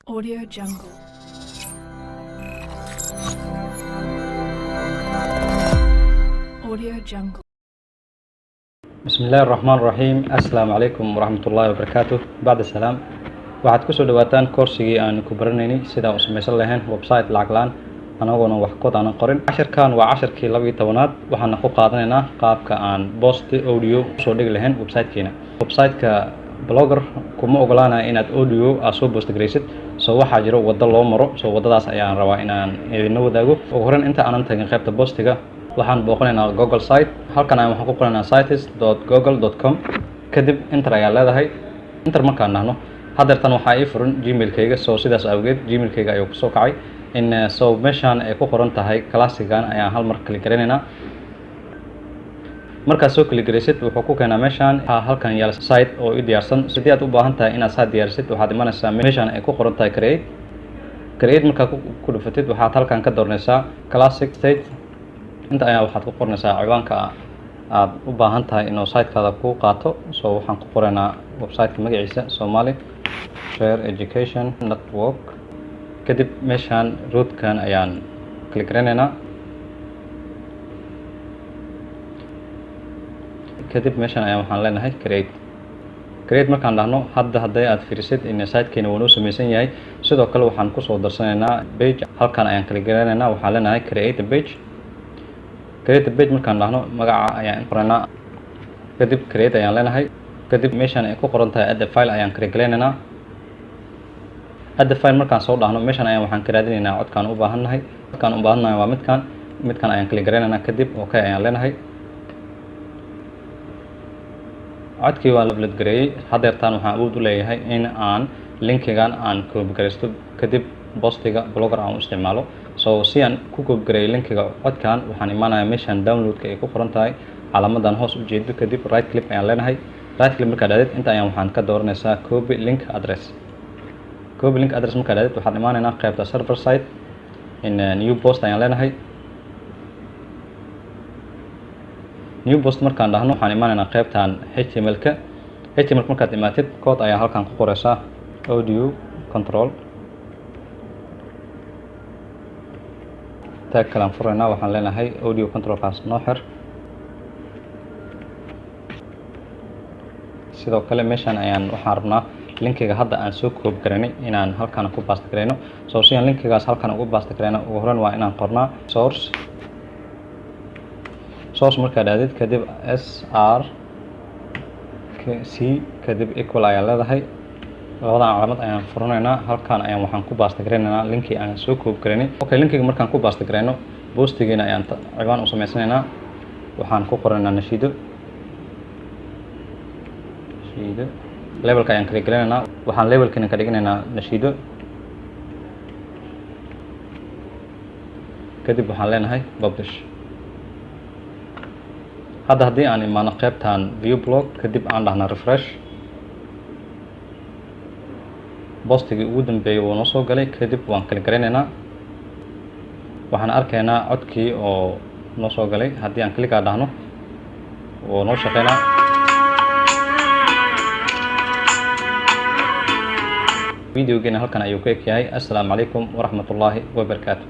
Audio Jungle. Audio Jungle. بسم الله الرحمن الرحيم. السلام عليكم ورحمة الله وبركاته. بعد السلام, waxaad kusoo dhawaataan koorsigii aan ku baranaynay sidaan u samaysan lahayn website lacag la-aan anagoona wax code aanan qorin. Cashirkan waa cashirkii 12aad. Waxaana ku qaadanaynaa qaabka aan post audio usoo dhigi lahayn websitekeena. Website-ka Blogger kuma ogolaanaya inaad audio aad soo post garaysid, so waxaa jiro waddo loo maro, so waddadaas ayaan rabaa inaan idinla wadaago. Ugu horreyn, inta aanan tagin qaybta postiga, waxaan booqanaynaa Google site. Halkan ayaan waxaan ku qoranaynaa sites.google.com. Kadib enter ayaa leedahay. Enter markaan dhahno, haddeertan waxaa ii furan Gmailkayga, so sidaas awgeed Gmailkayga ayuu kusoo kacay in. So meeshaan ay ku qoran tahay classigan ayaan hal mar click garaynaynaa. Markaad soo click garaysid, wuxuu ku keenaa meeshaan. Waxaa halkan yaala site oo i diyaarsan. Haddii aad u baahan tahay inaad site diyaarisid, waxaad imanaysaa meeshaan ay ku qoran tahay create. Create markaad ku dhufatid, waxaad halkan ka dooranaysaa classic site. Inta ayaa waxaad ku qoranaysaa ciwaanka aad u baahan tahay inuu sitekaada ku qaato. So waxaan ku qoraynaa websiteka magaciisa, Somali Share Education Network. Kadib meeshaan rootkan ayaan click garaynaynaa. Kadib meeshaan ayaan waxaan leenahay create. Create markaan dhahno, hadda hadday aad fiirisid in sitekeena wuu noo samaysan yahay. Sidoo kale waxaan kusoo darsanaynaa page. Halkan ayaan click garaynaynaa, waxaan leenahay create a page. Create a page markaan dhahno, magaca ayaan qoraynaa, kadib create ayaan leenahay. Kadib meeshaan ay ku qoran tahay add a file ayaan create garaynaynaa. Add a file markaan soo dhahno, meeshaan ayaan waxaan ka raadinaynaa codkaan u baahannahay. Codkaan u baahannahay waa midkaan. Midkaan ayaan click garaynaynaa, kadib okay ayaan leenahay. Codkii waa la upload gareeyey. Haddeertaan waxaan awood u leeyahay in aan linkigan aan copy garaysto, kadib postiga Blogger aan u isticmaalo. So si aan ku copy gareeyo linkiga codkan, waxaan imaanayaa meeshaan downloadka ay ku qoran tahay, calaamadan hoos u jeedo. Kadib right click ayaan leenahay. Right click markaad aadid, inta ayaan waxaan ka dooranaysaa copy link address. Copy link address markaad aadid, waxaan imaanaynaa qaybta server side in new post ayaan leenahay. New post markaan dhahno, waxaan imaanaynaa qaybtan HTML-ka. HTML markaad imaatid, code ayaa halkan ku qoraysaa, audio control. Tag kalaan furaynaa, waxaan leenahay audio controlkaas noo xir. Sidoo kale meeshaan ayaan waxaan rabnaa linkiga hadda aan soo copy garaynay inaan halkan ku paste garayno. So si aan linkigaas halkan ugu paste garayno, ugu horreyn waa inaan qornaa source. Source markaad aadid, kadib src, kadib equal ayaa leedahay. Labadan calaamad ayaan furanaynaa. Halkan ayaan waxaan ku paste garaynaynaa linkii aan soo copy garaynay. Okay, linkiga markaan ku paste garayno, postigiina ayaan ciwaan u samaysanaynaa. Waxaan ku qoraynaa nashiido. Nashiido labelka ayaan kala gelinaynaa. Waxaan labelkiina ka dhiganaynaa nashiido. Kadib waxaan leenahay publish. Hadda haddii aan imaano qaybtan view blog, kadib aan dhahna refresh, postigii ugu dambeeyey wuu noo soo galay. Kadib waan kala garaynaynaa, waxaan arkaynaa codkii oo noo soo galay. Haddii aan click aa dhahno, wuu noo shaqeynaa. Videogeena halkan ayuu ku eg yahay. Assalaamu calaykum waraxmat ullaahi wabarakaatu.